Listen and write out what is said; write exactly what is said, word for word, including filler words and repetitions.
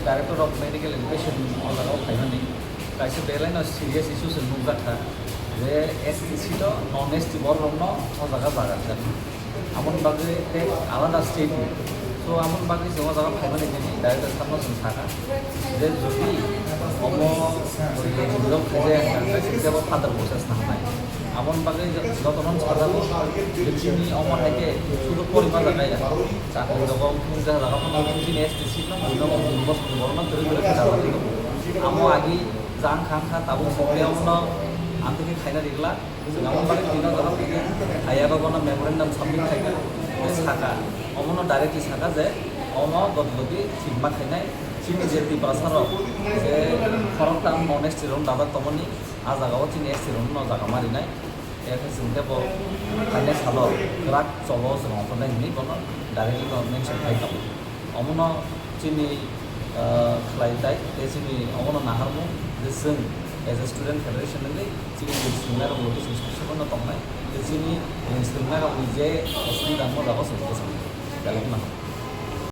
Director of Medical Education o jaga o phaimani kaisa belai no serious issue se nukjak kha je S T C to non S T borok rok no o jaga jaga rwjak. Amon bagwi tei alada state ni. So amon bagwi chwng o jaga phaimani tini director sir no chwng sakha je jodi omo jodi khaijaya hwnkha khe bo further process nang nai. Amon bagwi jotono sajago je chini omo hai khe sudu porima jaga ya. Chakri rogo wngkha jaga phano chini S T C no buino buino bosong borokno kwrwi kwrwi khe jaga rwdi. Amo agi jang kha wngkha tabuk sokle omono amtwi khe khaina rikla. Chwng amo bagwi tino jaga phai khe haya rogono memorandum submit khai kha. Tei sakha omono directly sakha je omo dot doti thik ma khainai chini je Tiprasa rok je khoroktham non S T rok dajak tongmani a jaga o chini S T rok no jaga ma rinai. Tei khe chwng tei bo phainai salo kwrak cholo chwng ongkhornai hinwi bono directly no mention khai tongo. Omono chini, ah, khlai tai tei chini omono naharmung je chwng as a student federation hinwi chini ring swrwngnairok logi chwng sabo no tongnai. Tei chini ring swrwngnairokni je osubida wngma jaga chwng bwskango. Belai kheno.